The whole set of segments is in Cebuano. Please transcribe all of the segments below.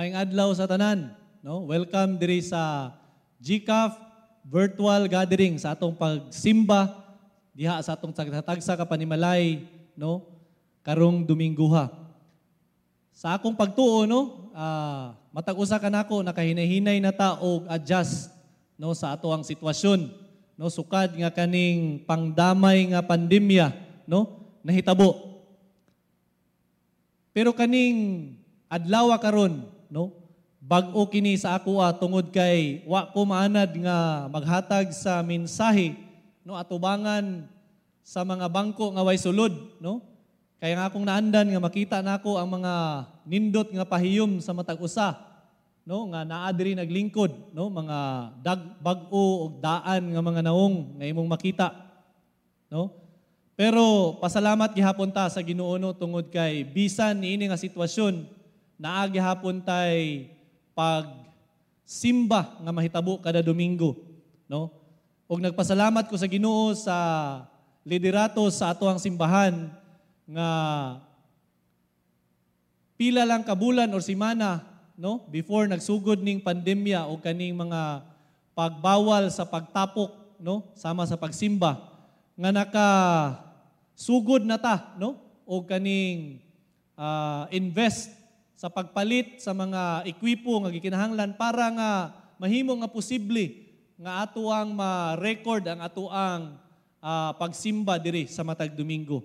Maayong adlaw sa tanan, no? Welcome diri sa GCAF virtual gathering sa atong pagsimba diha sa atong tagsa ka panimalay, no? Karong Domingguha. Sa akong pagtuo, no, matag usa ka nako nakahinay-hinay na ta og adjust, no, sa ato ang sitwasyon, no, sukad nga kaning pangdamay nga pandemya, no, nahitabo. Pero kaning adlaw karon, no, bag-o kini sa ako tungod kay wa ko maanad nga maghatag sa mensahe, no, atubangan sa mga bangko nga way sulod, no. Kaya nga akong naandan nga makita nako ang mga nindot nga pahiyom sa matag usa, no, nga naa diri naglingkod, no, mga bag-o og daan nga mga naong nga imong makita, no. Pero pasalamat gihapon ta sa Ginoo, no, tungod kay bisan niini nga sitwasyon naa gihapon tay pagsimba nga mahitabo kada Domingo, no. Og nagpasalamat ko sa Ginoo sa liderato sa atoang simbahan nga pila lang ka bulan or semana, no, before nagsugod ning pandemya o kaning mga pagbawal sa pagtapok, no, sama sa pagsimba, nga naka sugod na ta, no, o kaning invest sa pagpalit sa mga ekwipo nga gikinahanglan para nga mahimo nga posible nga atoang ma-record ang atoang pagsimba diri sa matag Domingo,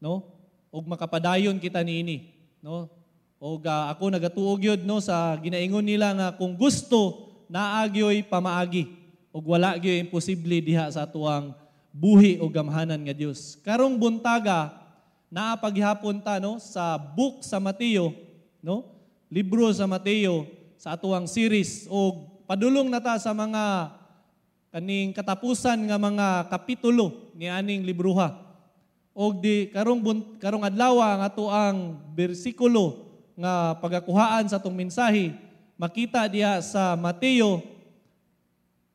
no, ug makapadayon kita niini, no. Og ako nagatuo gyud, no, sa ginaingon nila nga kung gusto naa gyoy pamaagi ug wala gyoy imposible diha sa atoang buhi o gamhanan nga Dios. Karong buntaga naa paghihapon ta, no, sa book sa Mateo, no, libro sa Mateo sa atoang series, og padulong na ta sa mga kaning katapusan nga mga kapitulo ni aning libroha. Og di karong adlaw ang atoang bersikulo nga pagakuhaan sa atong mensahe makita diha sa Mateo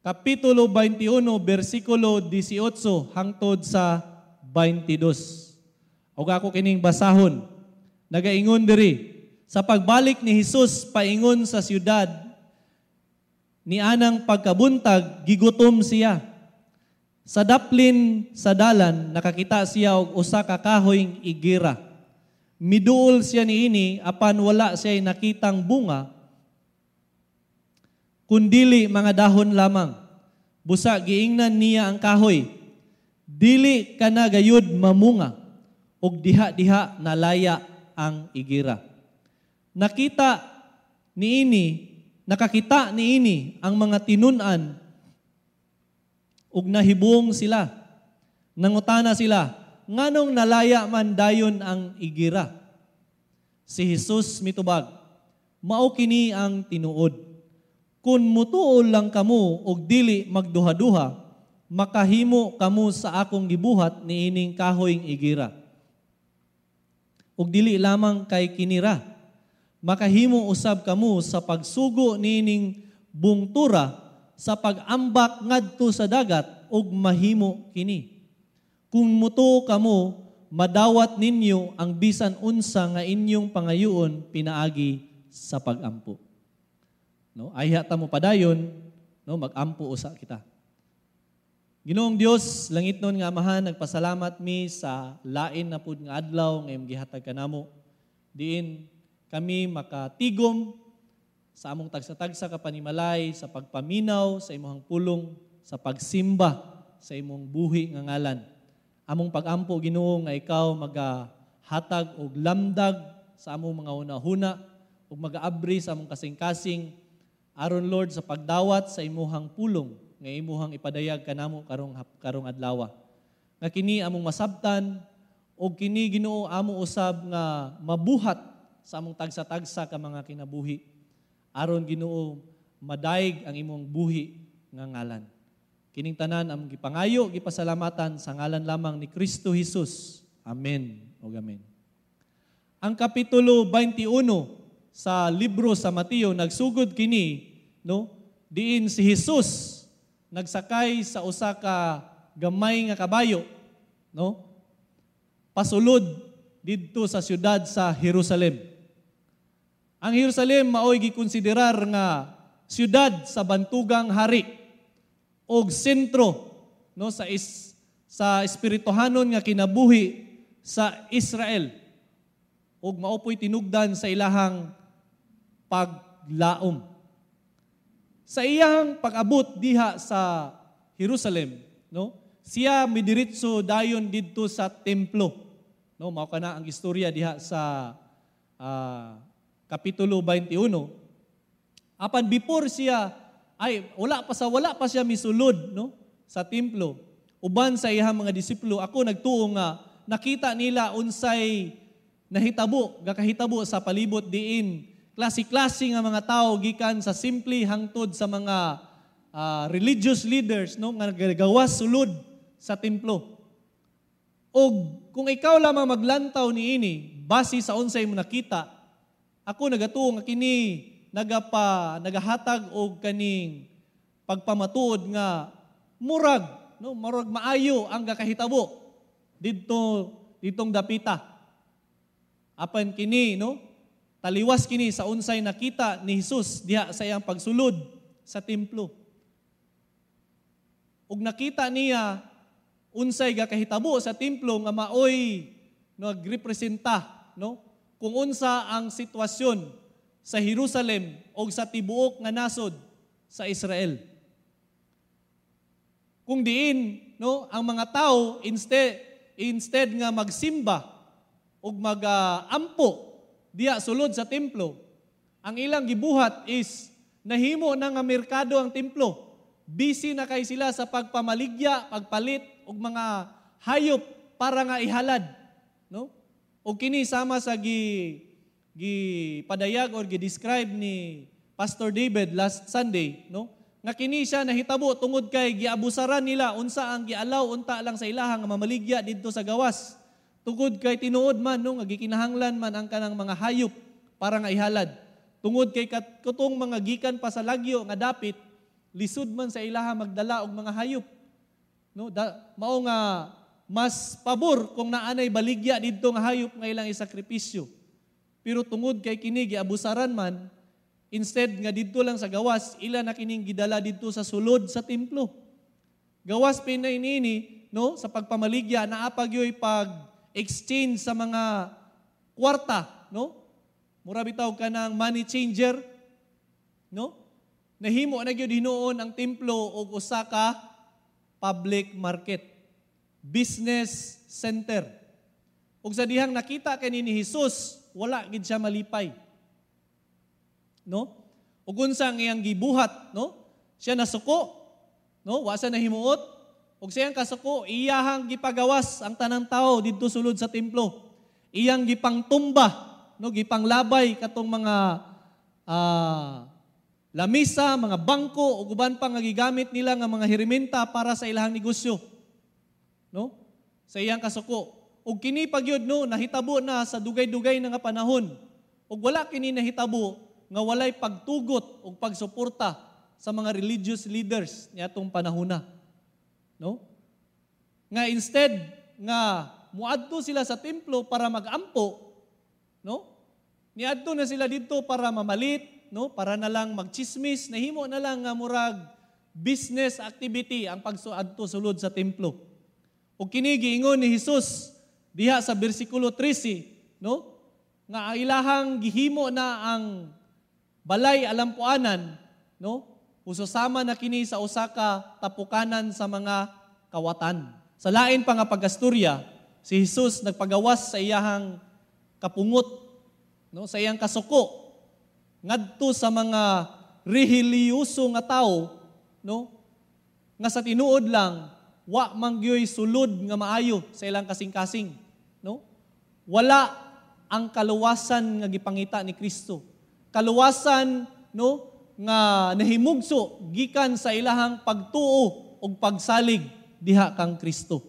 kapitulo 21 bersikulo 18 hangtod sa 22. Og ako kining basahon. Nagaingon diri, sa pagbalik ni Hesus paingon sa siyudad, ni anang pagkabuntag gigutom siya. Sa daplin sa dalan nakakita siya og usa ka kahoy igira. Miduol siya niini apan wala siya nakitang bunga, kundili mga dahon lamang. Busa giingnan niya ang kahoy, "Dili ka na gayud mamunga," ug diha-diha nalaya ang igira. Nakakita niini ang mga tinun-an ug nahibong sila. Nangutana sila, "Nganong nalaya man dayon ang igira?" Si Jesus mitubag, "Mao kini ang tinuod. Kung mutuo lang kamo og dili magduha-duha, makahimo kamo sa akong gibuhat niining kahoyng igira. Ug dili lamang kay kinira, makahimo usab kamo sa pagsugo niining bungtura sa pag-ambak ngadto sa dagat ug mahimo kini. Kung mutuo kamo, madawat ninyo ang bisan unsa nga inyong pangayoon pinaagi sa pagampo." No, ayha ta mo padayon, no, magampo usa kita. Ginoong Dios, langitnon nga Amahan, nagpasalamat mi sa lain na pud nga adlaw nga imong gihatag kanamo. Diin kami makatigom sa among tagsa-tagsa ka panimalay, sa pagpaminaw sa imong pulong, sa pagsimba sa imong buhi nga ngalan. Among pagampo, Ginoo, nga ikaw magahatag og lamdag sa among mga hunahuna ug magaabri sa among kasing-kasing aron, Lord, sa pagdawat sa imuhang pulong nga imuhang ipadayag kanamo karong adlaw. Nga kini among masabtan og kini, Ginoo, amo usab nga mabuhat sa among tagsa-tagsa ka mga kinabuhi aron, Ginoo, madaig ang imong buhi nga ngalan. Kining tanan among gipangayo, gipasalamatan sa ngalan lamang ni Kristo Jesus. Amen ug amen. Ang kapitulo 21 sa libro sa Mateo nagsugod kini, no, diin si Jesus nagsakay sa usa ka gamay nga kabayo, no, pasulod didto sa siyudad sa Jerusalem. Ang Jerusalem maoy gikonsiderar nga siyudad sa bantugang hari og sentro, no, sa espirituhanon nga kinabuhi sa Israel ug mao po'y tinugdan sa ilahang paglaom. Sa iyang pag-abot diha sa Jerusalem, no, siya midiretso dayon didto sa templo. No, mao kana ang istorya diha sa kapitulo 21. Apan before siya ay wala pa siya misulod, no, sa templo uban sa iyang mga disipulo, ako nagtuo nga nakita nila unsay nahitabo, gakahitabo sa palibot diin klase-klase nga mga tao gikan sa simple hangtod sa mga religious leaders, no, nga nagagawas sulod sa templo. Og kung ikaw lamang maglantaw niini base sa unsay mo nakita, ako nagatuo nga kini nagahatag og kaning pagpamatuod nga murag, no, murag maayo ang gakahitabo didto ditong dapita. Apan kini, no, taliwas kini sa unsay nakita ni Jesus diha sa iyang pagsulod sa templo. Ug nakita niya unsay gakahitabo sa templo nga maoy nagrepresenta, no, kung unsa ang sitwasyon sa Jerusalem o sa tibuok nga nasod sa Israel. Kung diin, no, ang mga tao instead instead nga magsimba ug magampo diha sulod sa templo, ang ilang gibuhat is nahimo na nga merkado ang templo. Busy na kay sila sa pagpamaligya, pagpalit og mga hayop para nga ihalad, no? Og kini sama sa gi gi padayag or gi-describe ni Pastor David last Sunday, no? Nga kini siya nahitabo tungod kay giabusaran nila unsa ang gialaw unta lang sa ilaha nga mamaligya didto sa gawas. Tungod kay tinuod man, no, nga gikinahanglan man ang kanang mga hayop para nga ihalad. Tungod kay katong mga gikan pa sa lagyo nga dapit, lisod man sa ilaha magdala og mga hayop. No, mao nga mas pabor kung naanay baligya didto nga hayop nga ilang isakripisyo. Pero tungod kay kini giabusaran man, instead nga didto lang sa gawas, ila na kining gidala didto sa sulod sa templo. Gawas pinay nini, no, sa pagpamaligya naa pa gyoy pag exchange sa mga kwarta, no? Mura bitaw kanang money changer, no? Nahimo na gyud hinuon ang templo og usa ka public market, business center. Ug sa dihang nakita kani ni Jesus, wala gid siya malipay. No? Ug unsa ang iyang gibuhat, no? Siya nasuko, no? Wa siya nahimuot. Ug siyang kasuko, iyahang gipagawas ang tanang tao didto sulod sa templo. Iyang gipangtumba, no, gipanglabay katong mga lamisa, mga bangko ug uban pa nga gigamit nila nga mga herramienta para sa ilahang negosyo. No? Sa iyang kasuko. Ug kini pa gyud, no, nahitabo na sa dugay-dugay na nga panahon. Ug wala kini nahitabo nga walay pagtugot ug pagsuporta sa mga religious leaders niatong panahona. No? Nga instead nga muadto sila sa templo para magampo, no? Niadto na sila didto para mamalit, no? Para na lang magchismis, nahimo na lang nga murag business activity ang pagsuadto sulod sa templo. Ug kini giingon ni Jesus diha sa bersikulo 13, no? Nga ang ilahang gihimo na ang balay alampuanan, no? Ususama na kini sa usa ka tapukanan sa mga kawatan. Sa lain pa nga pagkasturya, si Jesus nagpagawas sa iyahang kapungot, no, sa iyang kasuko ngadto sa mga relihiyoso nga tawo, no, nga sa tinuod lang wa man gyoy sulod nga maayo sa ilang kasing-kasing, no? Wala ang kaluwasan nga gipangita ni Kristo. Kaluwasan, no, nga nahimugso gikan sa ilahang pagtuo ug pagsalig diha kang Kristo.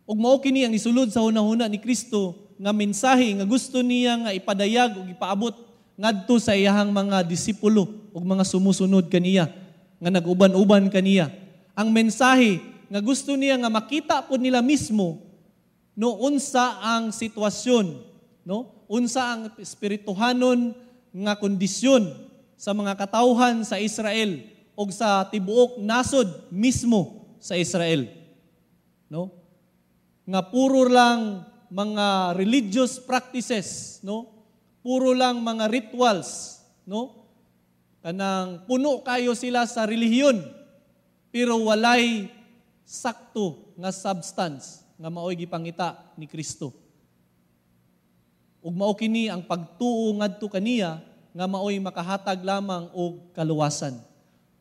Ug mao kini ang isulod sa hunahuna ni Kristo nga mensahe nga gusto niya nga ipadayag ug ipaabot ngadto sa iyahang mga disipulo ug mga sumusunod kaniya nga nag-uban-uban kaniya. Ang mensahe nga gusto niya nga makita pod nila mismo, no, unsa ang sitwasyon, no? Unsa ang espirituhanon nga kondisyon sa mga katawhan sa Israel o sa tibuok nasod mismo sa Israel, no? Nga puro lang mga religious practices, no? Puro lang mga rituals, no? Kanang puno kayo sila sa relihiyon, pero walay sakto nga substance nga maoy gipangita ni Kristo. Ug mao kini ang pagtuo ngadto kaniya nga maoy makahatag lamang og kaluwasan.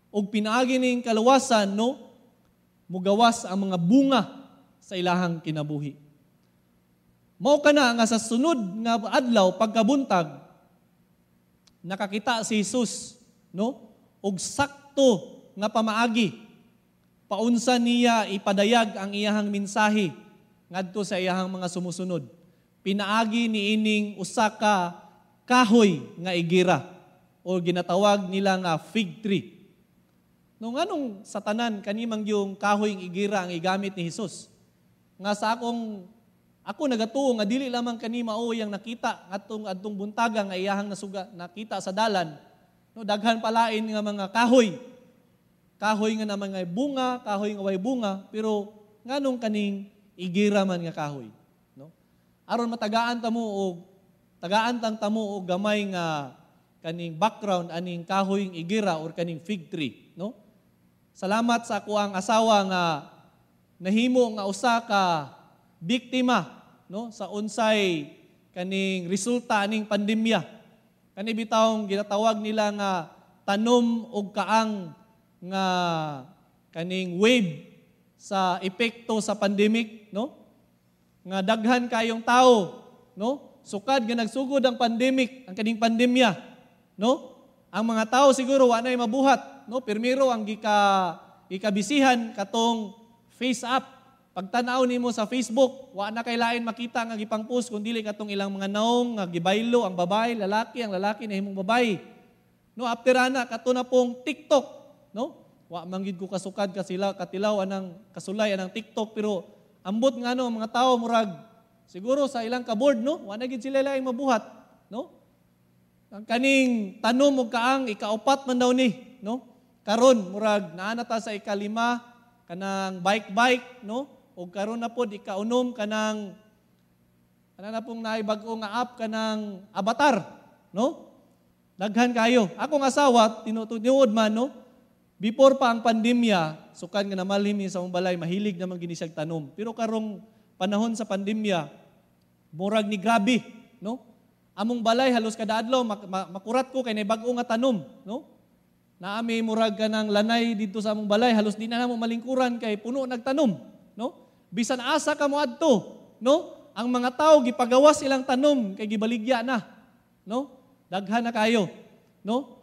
Ug pinaagi ning kaluwasan, no, mugawas ang mga bunga sa ilahang kinabuhi. Mao kana nga sa sunod nga adlaw pagkabuntag, nakakita si Jesus, no, og sakto nga pamaagi paunsa niya ipadayag ang iyahang mensahe ngadto sa iyahang mga sumusunod. Pinaagi niining usa ka kahoy nga igira o ginatawag nila nga fig tree. No, nganong sa tanan kani man yung kahoy ng igira ang igamit ni Hesus? Nga sa akong ako nagatuo nga dili lamang kani mao yang nakita ngadtong adtong buntaga nga iyahang nasuga nakita sa dalan. No, daghan palain nga mga kahoy. Kahoy nga naman nga bunga, kahoy nga way bunga, pero nganong kaning igira man nga kahoy, no? Aron matagaan ta mo og tagaan tang tamo og gamay nga kaning background aning kahoy ng igira or kaning fig tree, no? Salamat sa ako ang asawa nga nahimo nga usa ka biktima, no, sa unsay kaning resulta aning pandemya. Kani bitawng ginatawag nila nga tanom og kaang nga kaning wave sa epekto sa pandemic, no? Nga daghan kayong tao, no? Sukad nga nagsugod ang pandemic, ang kaning pandemya, no? Ang mga tao siguro wa nay mabuhat, no? Pirmiro ang gikabisihan katong face up. Pagtan-aw nimo sa Facebook, wa na kay lain makita nga gipang-post kun dili katong ilang mga naong nga gibaylo ang babae, lalaki, ang lalaki nahimong babae. No, after ana kato na pong TikTok, no? Wa man gid ko kasukad kasila katilaw anang kasulay anang TikTok, pero ambot nga no mga tao murag siguro sa ilang kaboard, no? Wa na gid sila laing mabuhat, no? Ang kaning tanom og kaang ikaupat man daw ni, no? Karon murag naa na ta sa 5 kanang bike-bike, no? Og karon na pod 6 kanang ana na pong naay bag-o nga app kanang avatar, no? Daghan kayo. Akong asawa tinuod man, no? Before pa ang pandemya, sukan nga namalhim ni sa among balay, mahilig naman gini siyag tanom. Pero karong panahon sa pandemya, murag ni grabe, no? Among balay halos kada adlaw makurat ko kay nay bag-o nga tanom, no? Naami murag kanang lanay didto sa among balay, halos di na namo malingkuran kay puno nagtanom, no? Bisan asa ka moadto, no? Ang mga tao gipagawas ilang tanom kay gibaligya na, no? Daghan na kayo, no?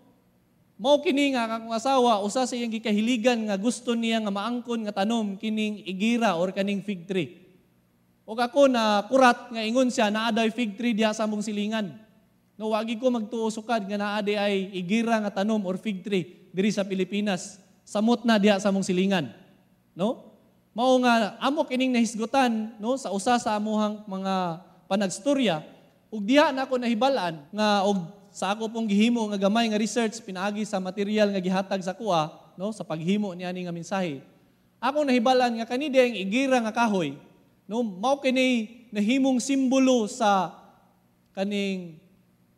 Mao kini nga akong asawa usa sa iyang gikahiligan nga gusto niya nga maangkon nga tanom kining igira or kaning fig tree. Og ako na kurat nga ingon siya naa daw fig tree diha sa among silingan. No, wagi ko magtuo sukad nga naa di ay igira nga tanom or fig tree diri sa Pilipinas. Samot na diha sa among silingan, no? Mao nga amo kining nahisgutan, no, sa usa sa amuhang mga panagstorya ug diha na ako nahibal-an nga og sa ako pong gihimo nga gamay nga research pinaagi sa material nga gihatag sa kuha, no, sa paghimo niya ni nga mensahe. Ako nahibalan nga kani ding igira nga kahoy, no, mao kini nahimong simbolo sa kaning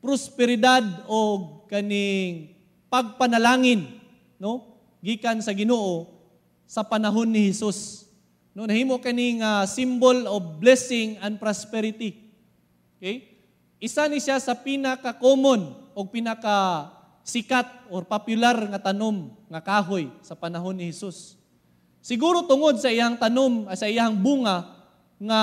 prosperidad o kaning pagpanalangin, no, gikan sa Ginoo sa panahon ni Hesus. No, nahimo kani nga symbol of blessing and prosperity. Okay? Isa ni siya sa pinaka-common o pinaka-sikat or popular nga tanom nga kahoy sa panahon ni Hesus. Siguro tungod sa iyang tanom, sa iyang bunga nga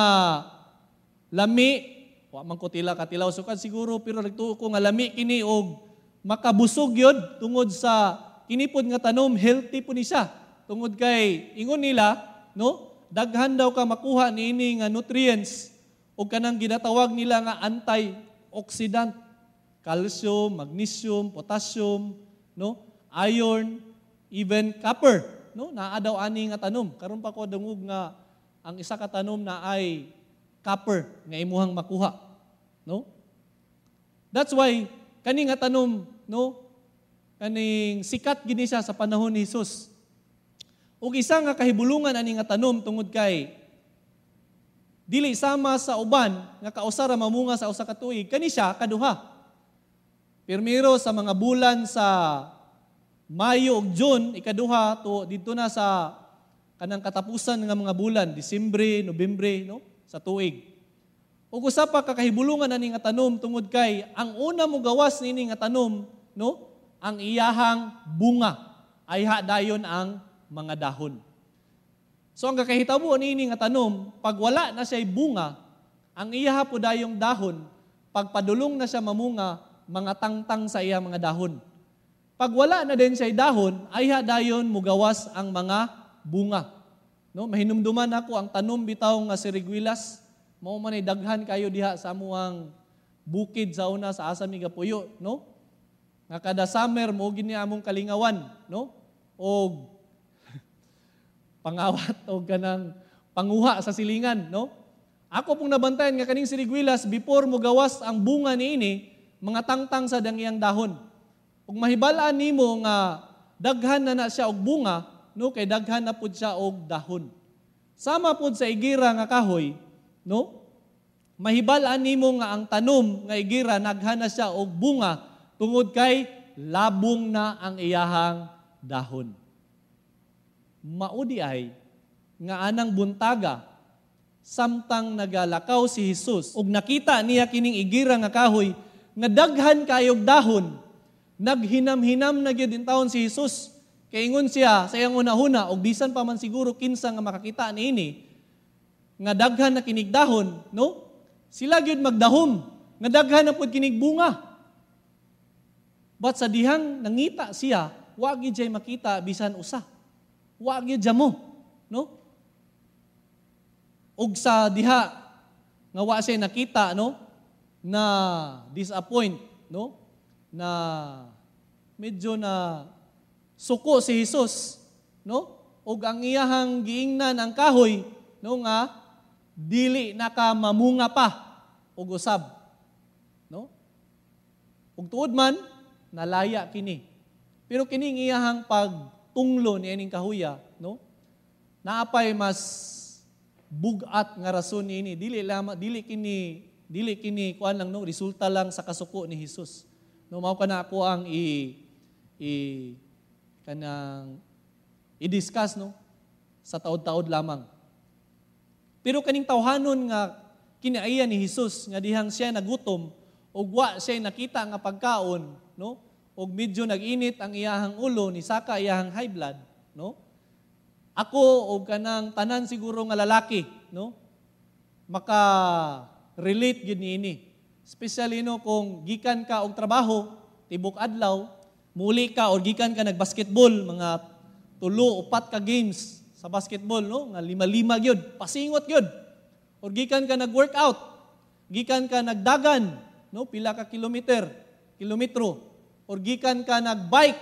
lami, wa man ko tila katilaw sukad siguro, pero nagtuo ko nga lami kini og makabusog yod tungod sa kinipod nga tanom, healthy po ni siya. Tungod kay ingon nila, no, daghan daw ka makuha niini nga nutrients o kanang ginatawag nila nga antioxidant, calcium, magnesium, potassium, no, iron, even copper, no, naa daw ani nga tanom. Karon pa ko dungog nga ang isa ka tanom na ay copper nga imuhang makuha, no? That's why kani nga tanom, no, kaning sikat gini siya sa panahon ni Jesus. Ug isa nga kahibulungan ani nga tanom tungod kay dili sama sa uban nga kausa ra mamunga sa usa ka tuig, kani siya kaduha. Pirmiro sa mga bulan sa Mayo ug June, ikaduha to didto na sa kanang katapusan nga mga bulan, Disyembre, Nobyembre, no, sa tuig. Ug usa pa ka kahibulungan ani nga tanom tungod kay ang una mo gawas niini nga tanom, no, ang iyahang bunga ayha dayon ang mga dahon. So ang kakahitabo niini nga tanom, pag wala na siya'y bunga, ang iyaha po dayong dahon, pagpadulong na siya mamunga, mga tangtang sa iya mga dahon. Pag wala na din siya'y dahon, ayha dayon mugawas ang mga bunga. No, mahinumduman ako ang tanom bitaw nga sirigwilas, mao man ay daghan kayo diha sa amuang bukid sa una sa asa mi gapuyo, no? Nga kada summer mo gini among kalingawan, no? Og pangawat o kanang panguha sa silingan, no? Ako pong nabantayan nga kaning sirigwilas before mo gawas ang bunga niini, mga tangtang sa dang iyang dahon. Ug mahibal-an nimo nga daghan na na siya og bunga, no, kay daghan na pud siya og dahon. Sama pud sa igira nga kahoy, no? Mahibal-an nimo nga ang tanom nga igira naghan na siya og bunga tungod kay labong na ang iyahang dahon. Maudi ay nga anang buntaga samtang nagalakaw si Jesus ug nakita niya kining igira nga kahoy nga daghan kayog dahon, naghinam-hinam na gyud intawon si Jesus. Kay ingon siya sa iyang hunahuna, og bisan pa man siguro kinsa nga makakita niini nga daghan na kinig dahon, no? Sila gyud magdahom nga daghan na pud kinig bunga. But sa dihang nangita siya, wa gyud siya makita bisan usa. Wa gyud mo, no? Ug sa diha nga wa siya nakita, no, na disappoint, no, na medyo na suko si Jesus, no? Ug ang iyahang giingnan ang kahoy, no, nga dili na ka mamunga pa og usab, no? Ug tuod man nalaya kini. Pero kining iyahang pagtunglo ni ining kahuya, no, naapay mas bugat nga rason niini. Dili lama, dili kini kuan lang, no, resulta lang sa kasuko ni Jesus. No, mao kana ako ang i i kanang i-discuss, no, sa taod-taod lamang. Pero kaning tawhanon nga kinaiya ni Jesus nga dihang siya nagutom ug wa siya nakita nga pagkaon, no? Ug medyo nag-init ang iyahang ulo, ni saka iyahang high blood, no? Ako og kanang tanan siguro nga lalaki, no, maka relate gyud niini. Especially, no, kung gikan ka og trabaho tibok adlaw, muli ka or gikan ka nagbasketball, mga tulo upat ka games sa basketball, no, nga lima-lima gyud, pasingot gyud. Or gikan ka nag-workout, gikan ka nagdagan, no, pila ka kilometer, kilometro, or gikan ka nagbike,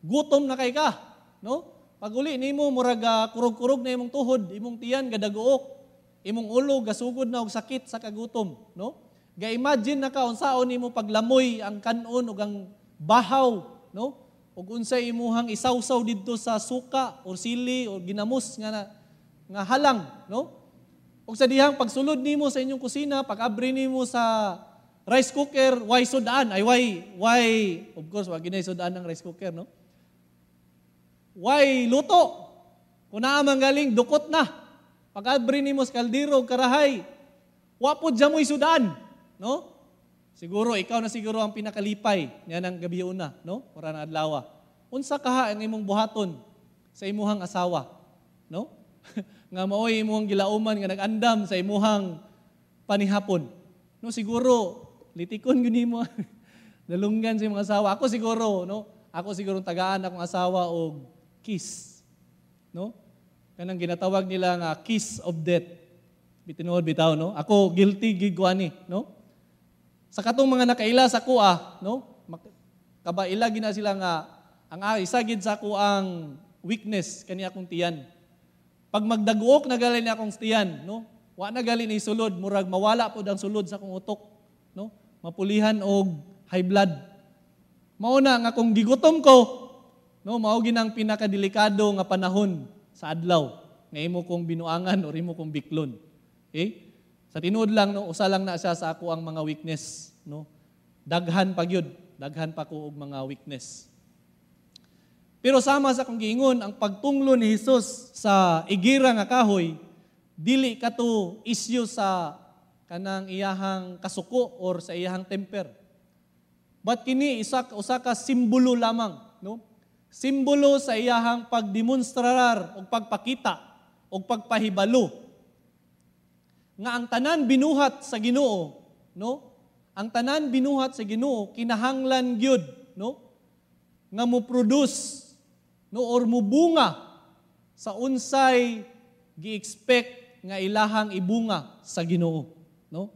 gutom na kay ka, no? Pag uli nimo murag kurog-kurog na imong tuhod, imong tiyan gadaguok, imong ulo gasugod na og sakit sa kagutom, no? Ga-imagine na ka unsaon nimo paglamoy ang kanon ug ang bahaw, no? Ug unsay imuhang isawsaw didto sa suka or sili or ginamos nga na, nga halang, no? Ug sa dihang pagsulod nimo sa inyong kusina, pag-abri nimo sa rice cooker, way sudan? Ay way, of course wa ginay sudan ang rice cooker, no? Way luto. Kung naa man galing, dukot na. Pag-abri nimo sa kaldero karahay, wa pod mo'y sudan, no? Siguro ikaw na siguro ang pinakalipay niya ng gabi una, no? Ora na adlaw. Unsa kaha ang imong buhaton sa imuhang asawa, no? Nga maoy imong gilauman nga nag-andam sa imuhang panihapon. No, siguro litikon gyud nimo nalunggan sa imong asawa. Ako siguro, no? Ako siguro tagaan akong asawa og kiss, no? Kanang ginatawag nila nga kiss of death. Bitinuod bitaw, no? Ako guilty gid ko ani, no? Sa katong mga nakaila sa kuha, no? Kabaila gina sila nga ang isa gid sa ako ang weakness kani akong tiyan. Pag magdaguok na gali ni akong tiyan, no? Wa na gali ni sulod, murag mawala pod ang sulod sa akong utok, no? Mapulihan og high blood. Mao na nga kung gigutom ko, no, mao ginang pinakadelikado nga panahon sa adlaw nga imo kong binuangan or imo kong biklon. Okay? Sa tinuod lang, no, usa lang na siya sa ako ang mga weakness, no. Daghan pa gyud, daghan pa ko og mga weakness. Pero sama sa akong giingon, ang pagtunglo ni Hesus sa igira nga kahoy, dili kato issue sa kanang iyahang kasuko or sa iyahang temper. But kini isa usa ka simbolo lamang, no? Simbolo sa iyahang pagdemonstrar o pagpakita o pagpahibalo nga ang tanan binuhat sa Ginoo, no? Ang tanan binuhat sa Ginoo kinahanglan gyud, no? Nga mo produce, no, or mubunga sa unsay gi-expect nga ilahang ibunga sa Ginoo, no?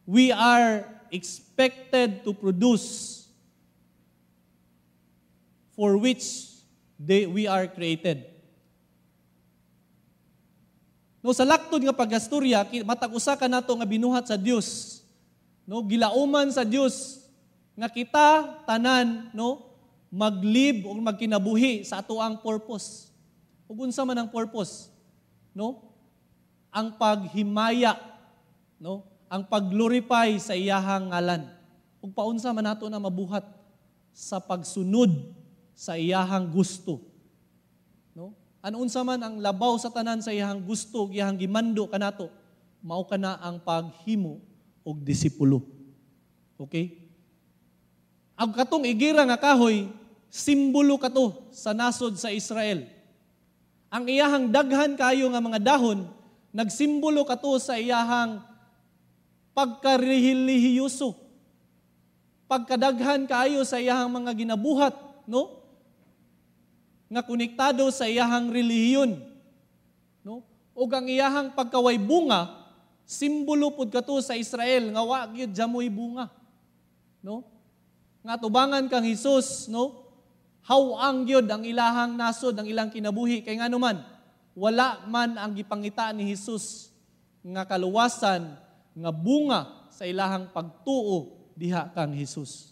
We are expected to produce for which we are created. No, sa laktod nga pagkastorya, matag usa ka nato nga binuhat sa Dios, no, gilauman sa Dios nga kita tanan, no, maglib o magkinabuhi sa ato ang purpose. Ug unsa man ang purpose, no? Ang paghimaya, no, ang pagglorify sa iyahang ngalan. Ug paunsa man nato na mabuhat sa pagsunod sa iyahang gusto, no? Unsa man ang labaw sa tanan sa iyahang gusto, iyahang gimando kanato, mao kana ang paghimo og disipulo. Okay? Ang katong igira nga kahoy, simbolo kato sa nasod sa Israel. Ang iyahang daghan kayo nga mga dahon, nagsimbolo kato sa iyahang pagkarelihiyoso. Pagkadaghan kayo sa iyahang mga ginabuhat, no? Nga konektado sa iyahang relihiyon, no? Ug ang iyahang pagkaway bunga, simbolo pud kato sa Israel nga wa gyud jamoy bunga, no? Nga tubangan kang Hesus, no? Haw-ang gyud ang ilahang nasod, ang ilang kinabuhi kay ngano man wala man ang gipangita ni Hesus nga kaluwasan nga bunga sa ilahang pagtuo diha kang Hesus.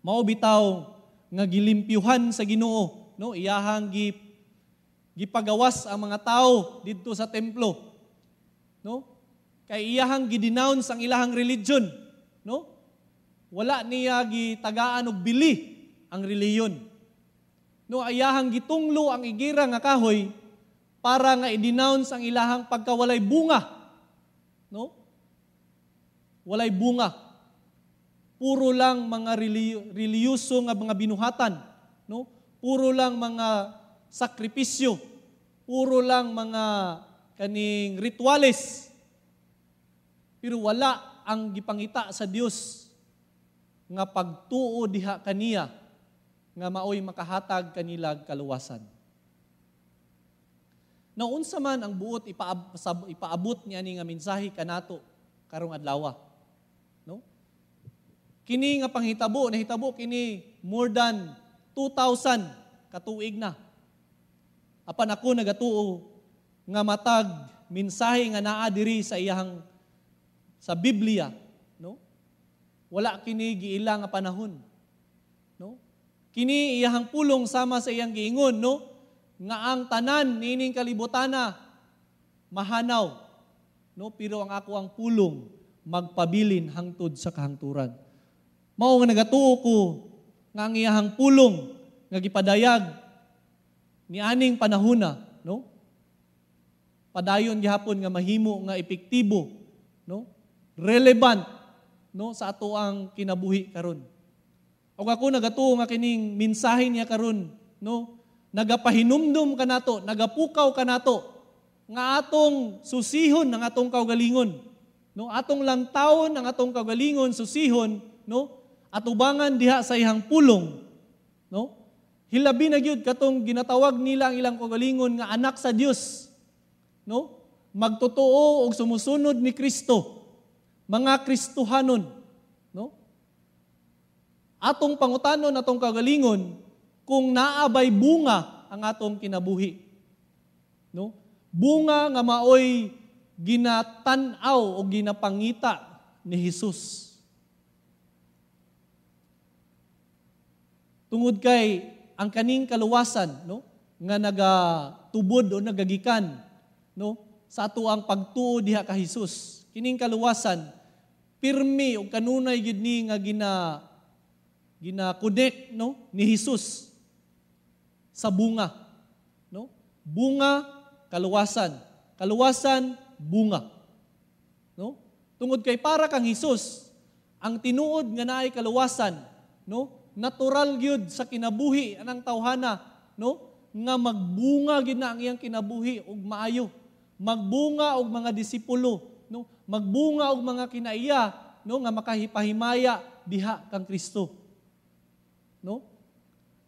Mao bitaw nga gilimpyuhan sa Ginoo, no, iyahang gipagawas ang mga tao didto sa templo, no? Kay iyahang gidenounce ang ilahang religion, no? Wala niya gitagaan og bili ang relihiyon. No, iyahang gitunglo ang igira nga kahoy para nga i-denounce ang ilahang pagkawalay bunga, no? Walay bunga. Puro lang mga relihiyoso nga mga binuhatan, no? Puro lang mga sakripisyo, puro lang mga kaning rituales. Pero wala ang gipangita sa Dios nga pagtuo diha kaniya nga maoy makahatag kanila kaluwasan. Naunsa man ang buot ipaabot niya ni nga mensahe kanato karong adlaw, no? Kini nga panghitabo, nahitabo kini more than 2,000 katuig na. Apan ako nagatuo nga matag mensahe nga naa diri sa iyahang sa Biblia, no? Wala kini giila nga panahon, no? Kini iyahang pulong sama sa iyang giingon, no? Nga ang tanan niining kalibutana mahanaw, no? Pero ang ako ang pulong magpabilin hangtod sa kahangturan. Mao nga nagatuo ko nga ang iyahang pulong nga gipadayag nianing panahona, no? Padayon gihapon nga mahimo nga epektibo, no? Relevant, no, sa ato ang kinabuhi karon. Og ako nagatuo nga kining mensahe niya karon, no? Nagapahinumdum kanato, nagapukaw kanato nga atong susihon ang atong kaugalingon, no? Atong langtawon ang atong kaugalingon, susihon, no? Atubangan diha sa iyang pulong, no? Hilabi na gyud katong ginatawag nila ang ilang kaugalingon nga anak sa Dios, no? Magtotoo og sumusunod ni Kristo, mga Kristohanon, no? Atong pangutanon atong kaugalingon kung naa bay bunga ang atong kinabuhi, no? Bunga nga maoy ginatan-aw o ginapangita ni Hesus. Tungod kay ang kaning kaluwasan, no, nga nagatubod o nagagikan, no, sa ato ang pagtuo diha ka Hesus. Kining kaluwasan pirmi og kanunay gyud ni nga gina connect, no, ni Hesus sa bunga, no? Bunga, kaluwasan. Kaluwasan, bunga. No? Tungod kay para kang Hesus, ang tinuod nga naay kaluwasan, no? Natural gyud sa kinabuhi anang tawhana, no? Nga magbunga gyud na ang iyang kinabuhi og maayo. Magbunga og mga disipulo, no? Magbunga og mga kinaiya, no, nga makahipahimaya diha kang Kristo. No?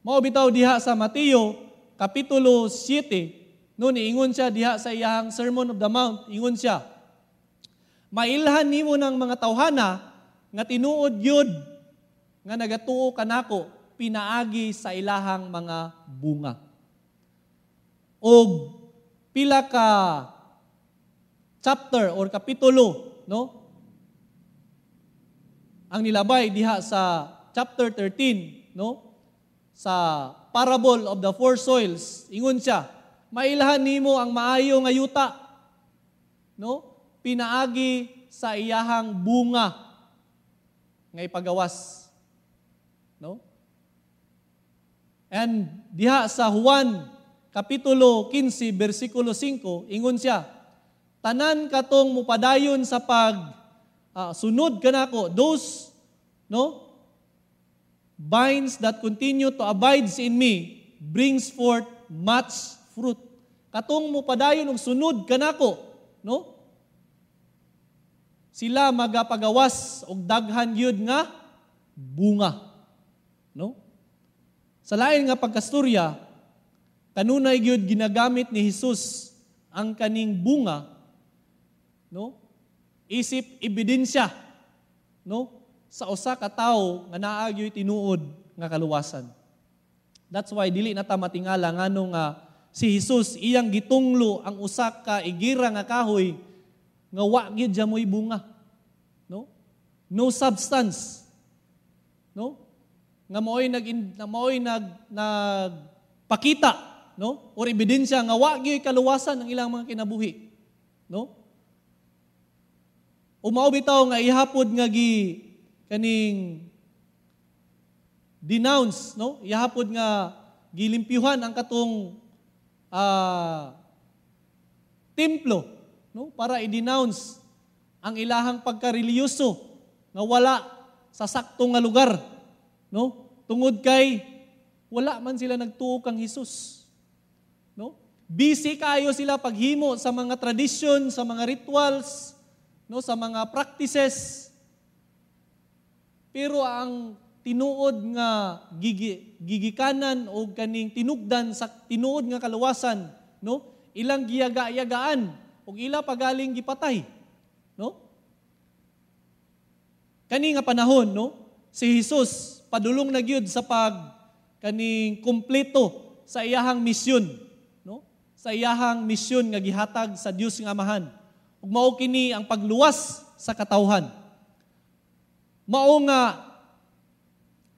Mao bitaw diha sa Mateo kapitulo 7, no, niingon siya diha sa iyang Sermon of the Mount, ingon siya, "Mailhan nimo ng mga tawhana nga tinuod gyud nga nagatuo kanako pinaagi sa ilahang mga bunga." Og pila ka chapter or kapitulo, no? Ang nilabay diha sa chapter 13, no? Sa parable of the four soils, ingon siya, "Mailhan nimo ang maayo nga yuta, no? Pinaagi sa iyahang bunga nga ipagawas." No? And diha sa Juan kapitulo 15 bersikulo 5, ingon siya, "Tanan katong mupadayon sa pag sunod kanako, those, no, vines that continue to abide in me brings forth much fruit." Katong mupadayon og sunod kanako, no? Sila magapagawas og daghan gyud nga bunga. No? Sa lain nga pagkasturya, kanunay gyud ginagamit ni Jesus ang kaning bunga, no? Isip ebidensya, no, sa usa ka tawo nga naa gyoy tinuod nga kaluwasan. That's why dili na ta matingala ngano nga si Jesus iyang gitunglo ang usa ka igira nga kahoy nga wa gyud mo'y bunga. No? No substance. No? Nga maoy nagpakita, no, or ebidensya nga wa gyud kaluwasan ang ilang mga kinabuhi, no? O mao bitaw nga ihapod nga gi kaning denounce, no, ihapod nga gilimpyuhan ang katong templo, no, para i-denounce ang ilahang pagkareliyoso nga wala sa sakto nga lugar, no, tungod kay wala man sila nagtuo kang Hesus, no? Busy kayo sila paghimo sa mga tradisyon, sa mga rituals, no, sa mga practices, pero ang tinuod nga gigikanan o kaning tinugdan sa tinuod nga kaluwasan, no, ilang giyaga-yagaan ug ila pagaling gipatay, no? Kani nga panahon, no, si Jesus padulong na gyud sa pag kaning kumpleto sa iyahang misyon, no, sa iyahang misyon nga gihatag sa Dios nga Amahan, ug mao kini ang pagluwas sa katawhan. Mao nga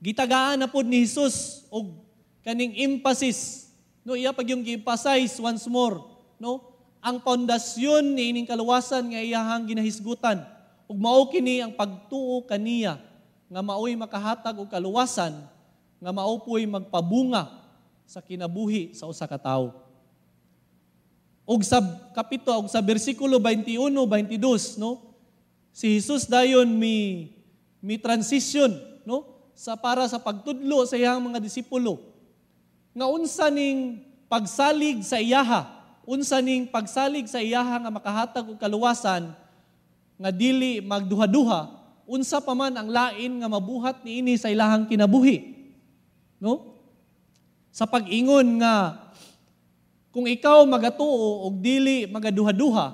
gitagaan na pod ni Jesus og kaning emphasis, no, iya pag yung gi-emphasize once more, no, ang pundasyon ni ining kaluwasan nga iyahang ginahisgutan, ug mao kini ang pagtuo kaniya nga maoy makahatag og kaluwasan nga mao poy magpabunga sa kinabuhi sa usa ka tawo. Og sa kapitulo og sa bersikulo 21, 22, no, si Jesus dayon mi transition, no, sa para sa pagtudlo sa iyang mga disipulo nga unsa ning pagsalig sa iyaha, unsa ning pagsalig sa iyaha nga makahatag og kaluwasan nga dili magduha-duha, unsa pa man ang lain nga mabuhat niini sa ilahang kinabuhi, no? Sa pag-ingon nga kung ikaw magatuo og dili magaduha-duha,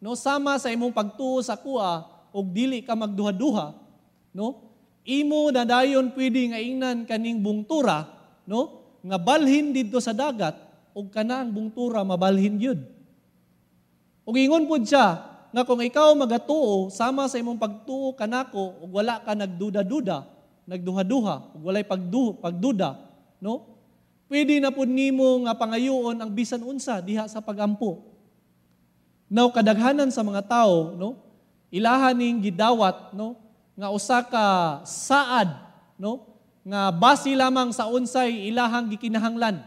no, sama sa imong pagtuo sa kuha og dili ka magduha-duha, no, imo na dayon pwede nga ingnan kaning bungtura, no, nga balhin didto sa dagat og kana ang bungtura mabalhin gyud. Ug ingon pud siya nga kung ikaw magatuo sama sa imong pagtuo kanako ug wala ka nagduda-duda, nagduha-duha ug walay pagduda, no? Pwede na pud nimo nga pangayoon ang bisan unsa diha sa pagampo. Now kadaghanan sa mga tao, no, ilahan ning gidawat, no, nga usa ka saad, no, nga base lamang sa unsay ilahang gikinahanglan,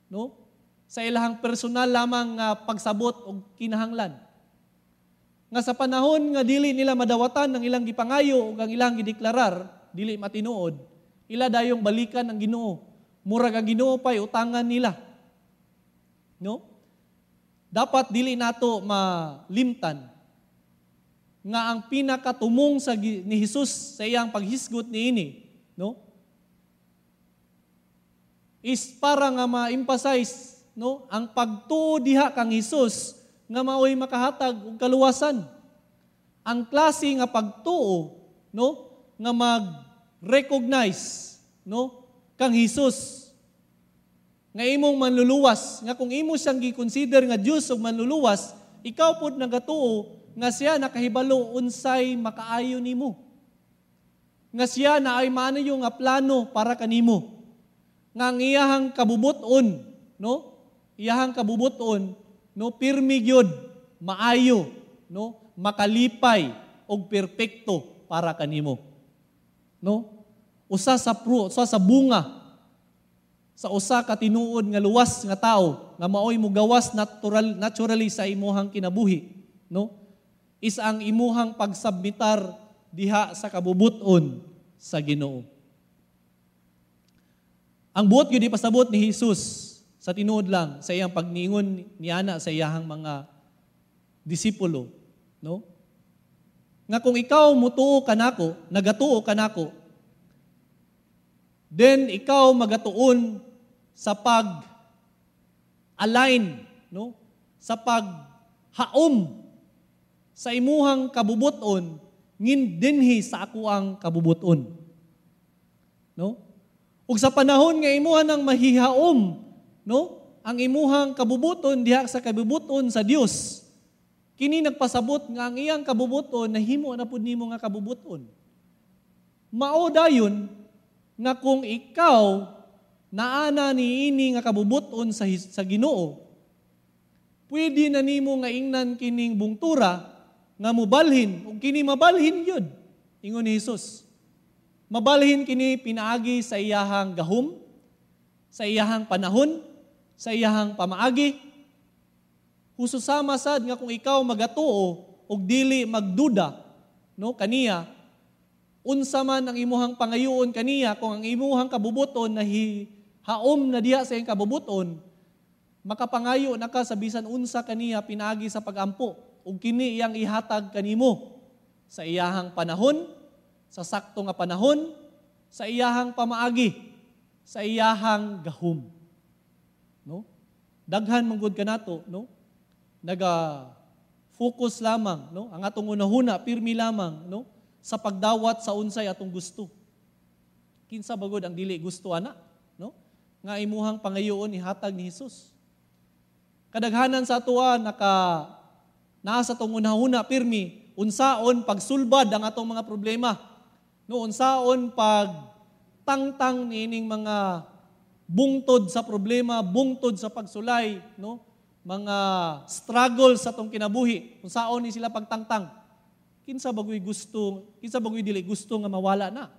no, sa ilahang personal lamang nga pagsabot og kinahanglan. Nga sa panahon nga dili nila madawatan ang ilang gipangayo ug ang ilang gideklarar, dili matinuod, ila dayong balikan ang Ginoo. Murag ang Ginoo pay utangan nila. No? Dapat dili nato malimtan nga ang pinakatumong sa ni Hesus sa iyang paghisgot niini, no, is para nga ma-emphasize, no, ang pagtuo diha kang Hesus nga maoy makahatag og kaluwasan. Ang klase nga pagtuo, no, nga mag-recognize, no, kang Hesus nga imong manluluwas, nga kung imo siyang gi-consider nga Dios og manluluwas, ikaw pod nagatuo nga siya nakahibalo unsay makaayo nimo. Nga siya naay maayo nga plano para kanimo. Nga ang iyahang kabubut-on, no? Iyahang kabubut-on, no, pirmi gyud maayo, no, makalipay og perpekto para kanimo. No? Usa sa bunga sa usa ka tinuod nga luwas nga tawo nga maoy mugawas naturally sa imuhang kinabuhi, no, is ang imuhang pagsubmitar diha sa kabubut-on sa Ginoo. Ang buot gyud ipasabot ni Hesus sa tinuod lang sa iyang pagningon niana sa iyahang mga disipulo, no, nga kung ikaw mutuo kanako, nagatuo kanako, then ikaw magatuon sa pag-align, no, sa paghaom sa imuhang kabubuton ngin dinhi sa ako ang kabubuton, no? Ug sa panahon nga imuha nang mahihaom, no, ang imuhang kabubuton diha sa kabubuton sa Dios, kini nagpasabot nga ang iyang kabubuton nahimo na pud nimo nga kabubuton. Mao dayon nga kung ikaw naana niini nga kabubuton sa Ginoo, pwede na nimo nga ingnan kining bungtura nga mobalhin, ug kini mabalhin gyud, ingon ni Hesus. Mabalhin kini pinaagi sa iyahang gahom, sa iyahang panahon, sa iyahang pamaagi. Hususama sad nga kung ikaw magatuo og dili magduda, no, kaniya, unsa man ang imuhang pangayoon kaniya, kung ang imuhang kabubuton nahihaom na diha sa iyang kabubuton, makapangayo na ka sa bisan unsa kaniya pinaagi sa pagampo, ug kini iyang ihatag kanimo sa iyahang panahon, sa sakto nga panahon, sa iyahang pamaagi, sa iyahang gahom. No? Daghan man gud kanato, no? Naga focus lamang, no? Ang atong unahuna pirmi lamang, no, sa pagdawat sa unsay atong gusto. Kinsa bagod ang dili gusto ana, no? Nga imuhang pangayoon ihatag ni Hesus. Kadaghanan sa atoa naka naa sa atong unahuna pirmi unsaon pagsulbad ang atong mga problema, no, unsaon pagtangtang niining mga bungtod sa problema, bungtod sa pagsulay, no, mga struggle sa atong kinabuhi, unsaon ni sila pagtangtang. Kinsa bagoy gusto, kinsa bagoy dili gusto nga mawala na.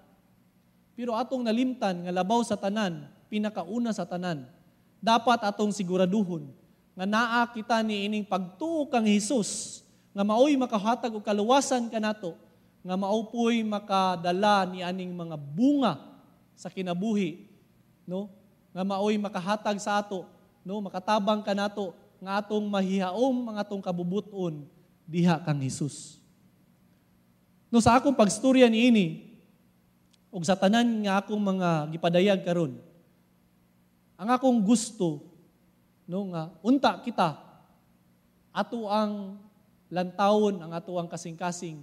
Pero atong nalimtan nga labaw sa tanan, pinakauna sa tanan, dapat atong siguraduhon nga naa kita niining pagtuo kang Hesus nga maoy makahatag og kaluwasan kanato, nga maupoy makadala ni aning mga bunga sa kinabuhi, no, nga maoy makahatag sa ato, no, makatabang kanato nga atong mahihaom ang atong kabubuton diha kang Hesus. No, sa akong pagstorya niini ug sa tanan nga akong mga gipadayag karon, ang akong gusto, no, nga unta kita ato ang lantawon ang ato ang kasing-kasing,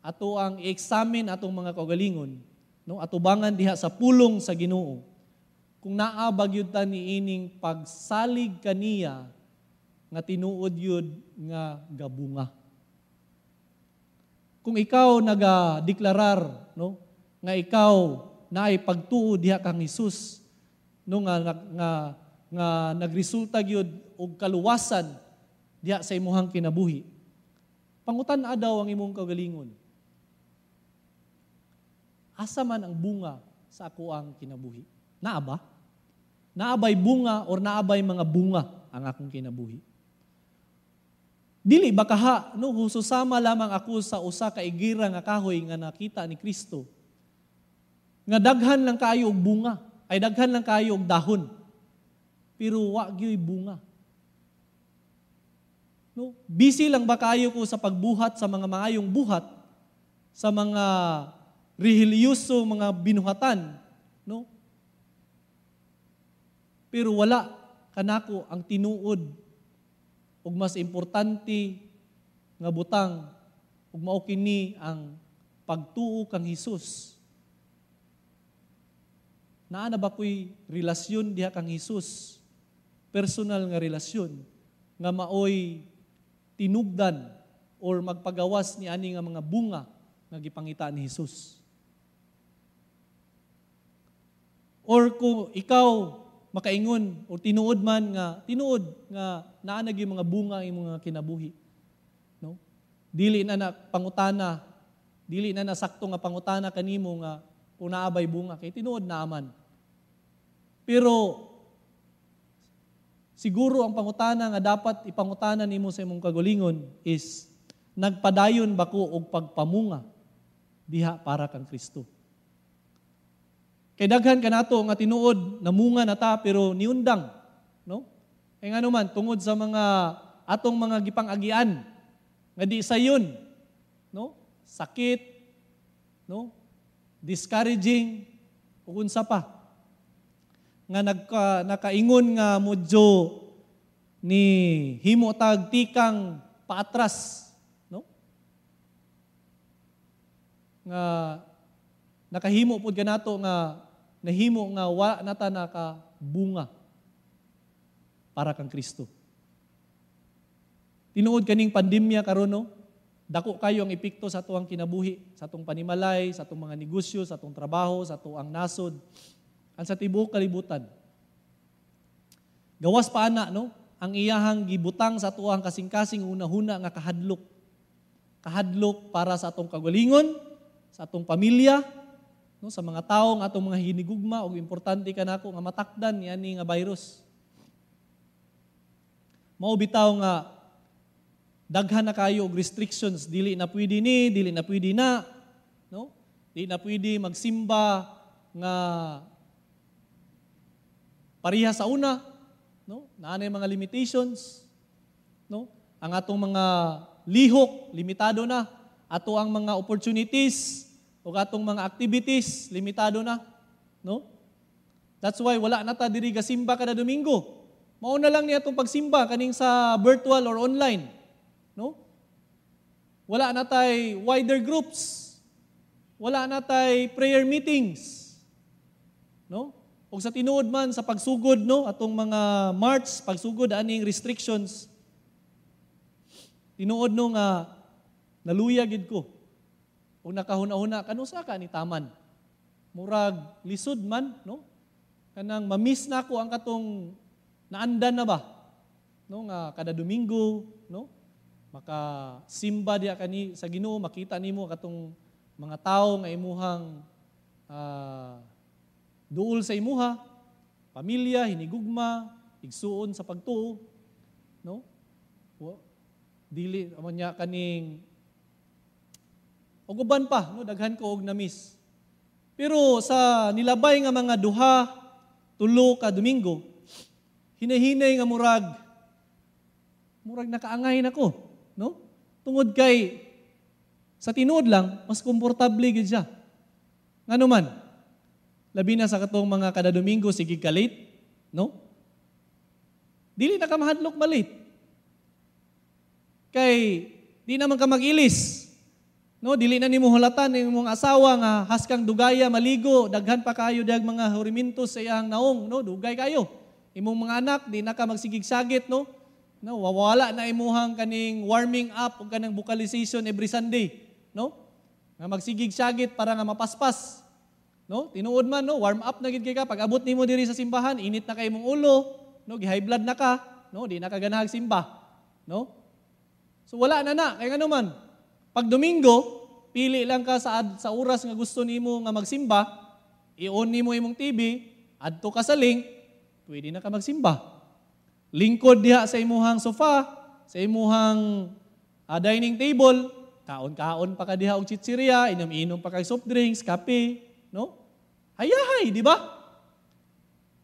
ato ang i-examine atong mga kaugalingon, no, atubangan diha sa pulong sa Ginoo kung naa ba gyud ta niining pagsalig kaniya nga tinuod gyud nga gabunga. Kung ikaw nagadeklarar, no, nga ikaw naay pagtuo diha kang Hesus, no, nga nga nga nagresulta gyud og kaluwasan diha sa imuhang kinabuhi. Pangutan-a daw ang imong kaugalingon. Asa man ang bunga sa akoang kinabuhi? Naa ba? Naa bay bunga or naa bay mga bunga ang akong kinabuhi? Dili ba kaha, no, hususama lamang ako sa usa ka igira nga kahoy nga nakita ni Kristo, nga daghan lang kaayo og bunga, ay daghan lang kaayo og dahon, pero wa gyoy bunga. No, busy lang ba kaayo ko sa pagbuhat sa mga maayong buhat, sa mga relihiyoso mga binuhatan, no? Pero wala kanako ang tinuod ug mas importante nga butang, ug mao kini ang pagtuo kang Hesus. Naa na ba ko'y relasyon diha kang Hesus? Personal nga relasyon nga maoy tinugdan or magpagawas ni ani nga mga bunga nga gipangita ni Hesus. Or kung ikaw makaingon o tinuod man nga tinuod nga naa na gyud mga bunga ang imong mga kinabuhi, no? Dili na na pangutana, dili na na sakto nga pangutana kanimo nga kung naa bay bunga, kay tinuod naa man. Pero siguro ang pangutana nga dapat ipangutana nimo sa imong kagalingon is, nagpadayon ba ko og pagpamunga diha para kang Kristo? Kay daghan kanato nga tinuod namunga na ta pero niundang, no? Kay ngano man, tungod sa mga atong mga gipang-agian nga di sayon, no? Sakit, no? Discouraging ug unsa pa nga nakaingon nga medyo ni himo tag tikang paatras, no? Nga nakahimo pud kanato nga nahimo nga wa na ta nakabunga para kang Kristo. Tinuod kaning pandemya karon, no? Dako kayo ang epekto sa atuang kinabuhi, sa atong panimalay, sa atong mga negosyo, sa atong trabaho, sa atuang nasod, ang sa tibuok kalibutan. Gawas pa ana, no? Ang iyahang gibutang sa atuang kasing-kasing una-huna nga kahadlok. Kahadlok para sa atong kagalingon, sa atong pamilya, no, sa mga tawo nga atong mga hinigugma, ug importante kanako nga matakdan niani nga virus. Mao bitaw nga daghan na kayo og restrictions, dili na pwede ni, dili na pwede na, no? Dili na pwede magsimba nga pareha sa una, no? Naa na mga limitations, no? Ang atong mga lihok limitado na, ato ang mga opportunities ug atong mga activities limitado na, no? That's why wala na ta diri gasimba kada Domingo. Mao na lang ni atong pagsimba kaning sa virtual or online, no? Wala na tay wider groups. Wala na tay prayer meetings, no? Ug sa tinuod man sa pagsugod, no, atong mga March pagsugod aning restrictions, tinuod, no, nga naluya gid ko. Ug nakahuna-huna kanusa ka ni taman. Murag lisod man, no? Kanang ma-miss na ako ang katong naandan na ba, no, nga kada Domingo, no? Maka simba diha kani sa Ginoo, makita nimo katong mga tawo nga imuhang duol sa imuha, pamilya, hinigugma, igsuon sa pagtuo, no? Dili man niya kaning og uban pa, no, daghan ko og na-miss. Pero sa nilabay nga mga 2, 3 ka Domingo, hinahinay nga murag nakaangay nako, no? Tungod kay sa tinuod lang mas komportable gid siya. Ngano man, labi na sa katong mga kada Domingo sige ka late, no? Dili na ka mahadlok malit. Kay di naman ka mag-ilis. No, dili na nimo hulatan ang imong asawa nga haskang dugaya maligo, daghan pa kayo dag mga hurimintos sa iyang naong, no, dugay kayo. Imong mga anak di na ka magsigig-sagit, no? No, wawala na imuhang kaning warming up ug kanang vocalization every Sunday, no? Nga magsigig-sagit para nga mapaspas. No? Tinuod man, no, warm up na gid kay ka pag abot nimo diri sa simbahan, init na kay imong ulo, no, gi-high blood na ka, no, di na ka ganahag simba, no? So wala na na, kay ngano man. Pag Domingo, pili lang ka sa oras nga gusto nimo nga magsimba, i-on nimo imong TV, adto ka sa link, pwede na ka magsimba. Lingkod diha sa imuhang sofa, sa imuhang dining table, kaon-kaon pa ka diha og chichirya, inom-inom pa kag soft drinks, kape, no? Hayahay, di ba?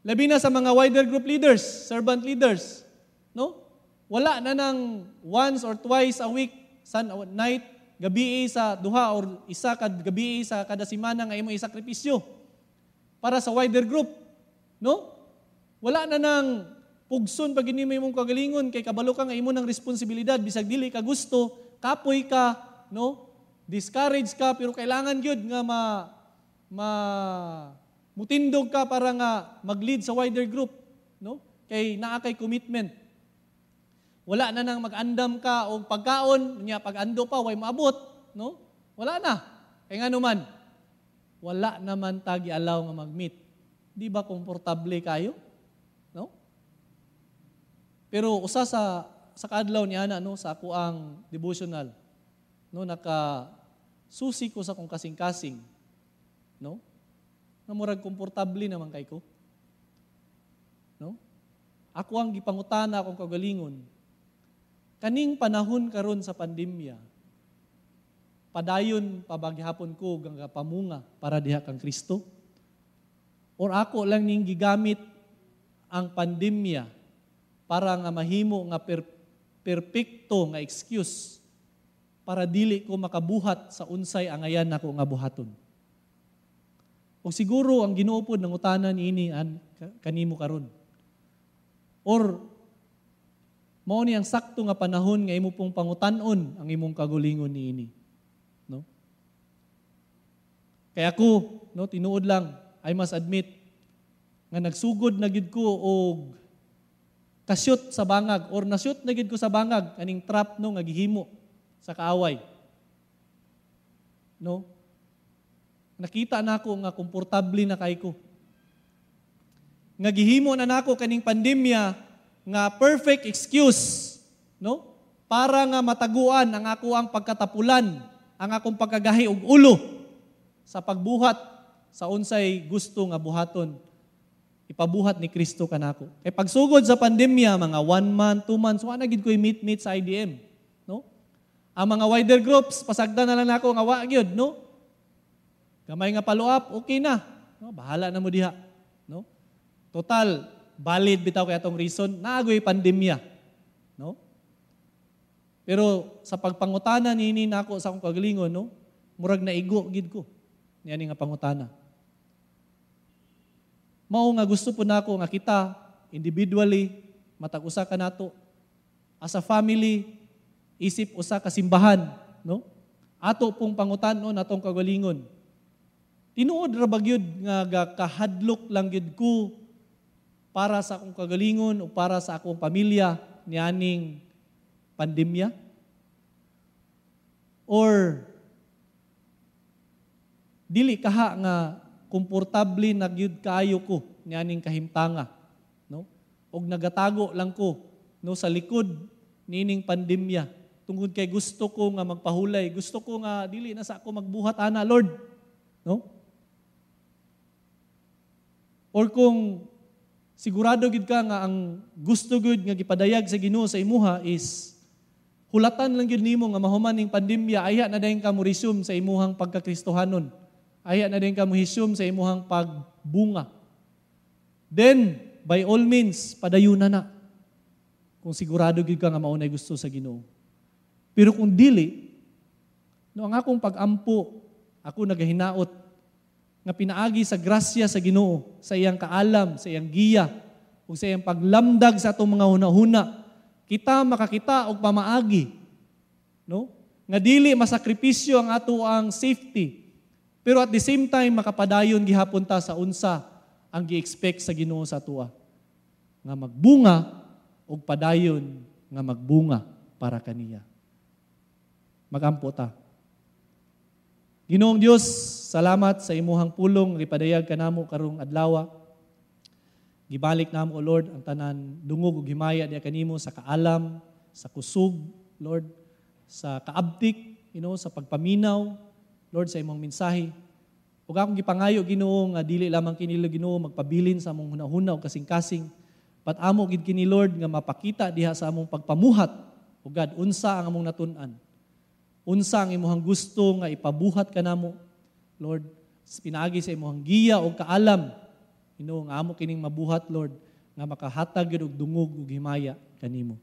Labi na sa mga wider group leaders, servant leaders, no? Wala na nang once or twice a week, san night, gabi sa duha or isa kad gabi sa kada semana nga imo isakripisyo para sa wider group, no? Wala na nang pugson pag ini imong kagalingon kay kabalo ka nga imo ng responsibilidad bisag dili ka gusto, kapoy ka, no? Discourage ka, pero kailangan gyud nga ma ma mutindog ka para nga mag-lead sa wider group, no? Kay naa kay commitment. Wala na nang mag-andam ka og pagkaon, nya pag-ando pa way maabot, no? Wala na. Kay ngano man, wala naman ta gialaw nga mag-meet. Di ba komportable kayo? No? Pero usa sa kaadlaw ni ana, no, sa ako ang devotional, no, naka susi ko sa akong kasing-kasing, no? Nga murag komportable naman kay ko. No? Ako ang gipangutana akong kagalingon. Kaning panahon karon sa pandemya, padayon pa ba gihapon ko nga pamunga para diha kang Kristo? Or ako lang ning gigamit ang pandemya para nga mahimo nga perpekto nga excuse para dili ko makabuhat sa unsay angayan nako nga buhaton? O siguro ang Ginoo pod nangutana niini an kanimo karon. Or mao ni ang sakto nga panahon nga imo pong pangutan-on ang imong kagulingon niini, no? Kaya ako, no, tinuod lang, I must admit nga nagsugod na gid ko og kasyot sa bangag or nasyot na gid ko sa bangag kaning trap, no, nga gihimo sa kaaway. No? Nakita nako nga komportable na kay ko. Nga gihimo na nako kaning pandemya nga perfect excuse, no? Para nga mataguan ang ako ang pagkatapulan, ang akong pagkagahi og ulo sa pagbuhat sa unsay gusto nga buhaton ipabuhat ni Kristo kanako. Kay pagsugod sa pandemya, mga 1 month, 2 months, wa na gid ko'y meet-meet sa IDM, no? Ang mga wider groups, pasagdan na lang nako nga wa gyud, no? Gamay nga follow up, okay na. No, bahala na mo diha, no? Total, valid bitaw kay atong reason, naagoy pandemya, no? Pero sa pagpangutana nini nako sa akong kagalingon, no, murag naigo gid ko niani nga pangutana. Mao nga gusto po nako nga kita individually matag usa ka nato as a family, isip usa ka simbahan, no? Ato pong pangutanon atong kagalingon. Tinuod ra ba gyud nga gakahadlok lang gyud ko para sa akong kagalingon o para sa akong pamilya nianing pandemya? Or dili kaha nga komportable na gyud kaayo ko nianing kahimtanga, no? Og nagatago lang ko, no, sa likod nining pandemya tungod kay gusto ko nga magpahulay, gusto ko nga dili na sa ako magbuhat ana, Lord, no? Or kung sigurado gid ka nga ang gusto gud nga gipadayag sa Ginoo sa imuha is hulatan lang gyud nimo nga mahuman ning pandemya, ayha na dayon ka mo resume sa imuhang pagkakristohanon. Ayha na dayon ka mo resume sa imuhang pagbunga. Then, by all means, padayuna na. Kung sigurado gyud ka nga mao nay gusto sa Ginoo. Pero kung dili, no, ang akong pag-ampo, ako nagahinaot nga pinaagi sa grasya sa Ginoo, sa iyang kaalam, sa iyang giya, ug sa iyang paglamdag sa atong mga hunahuna, kita makakita og pamaagi, no? Nga dili masakripisyo ang ato ang safety, pero at the same time makapadayon gihapon ta sa unsa ang gi-expect sa Ginoo sa atoa. Nga magbunga og padayon nga magbunga para kaniya. Magampo ta. Ginoong Dios, salamat sa imuhang pulong gipadayag kanamo karong adlaw. Gibalik namo, O Lord, ang tanan dungog ug himaya diha kanimo sa kaalam, sa kusog, Lord, sa kaabtik, sa pagpaminaw, Lord, sa imong mensahe. Ug akong gipangayo, Ginoo, nga dili lamang kini, Ginoo, magpabilin sa among hunahuna ug kasing-kasing, but amo gid kini, Lord, nga mapakita diha sa among pagpamuhat. O God, unsa ang among natun-an? Unsa ang imuhang gusto nga ipabuhat kanamo, Lord, pinaagi sa imuhang giya o kaalam, Ginoo, nga amo kining mabuhat, Lord, nga makahatag gyud og dungog ug himaya kanimo.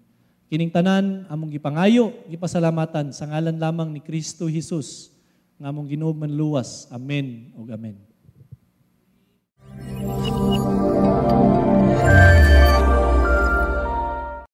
Kining tanan among gipangayo, gipasalamatan sa ngalan lamang ni Kristo Jesus, nga among Ginoo manluwas. Amen ug amen.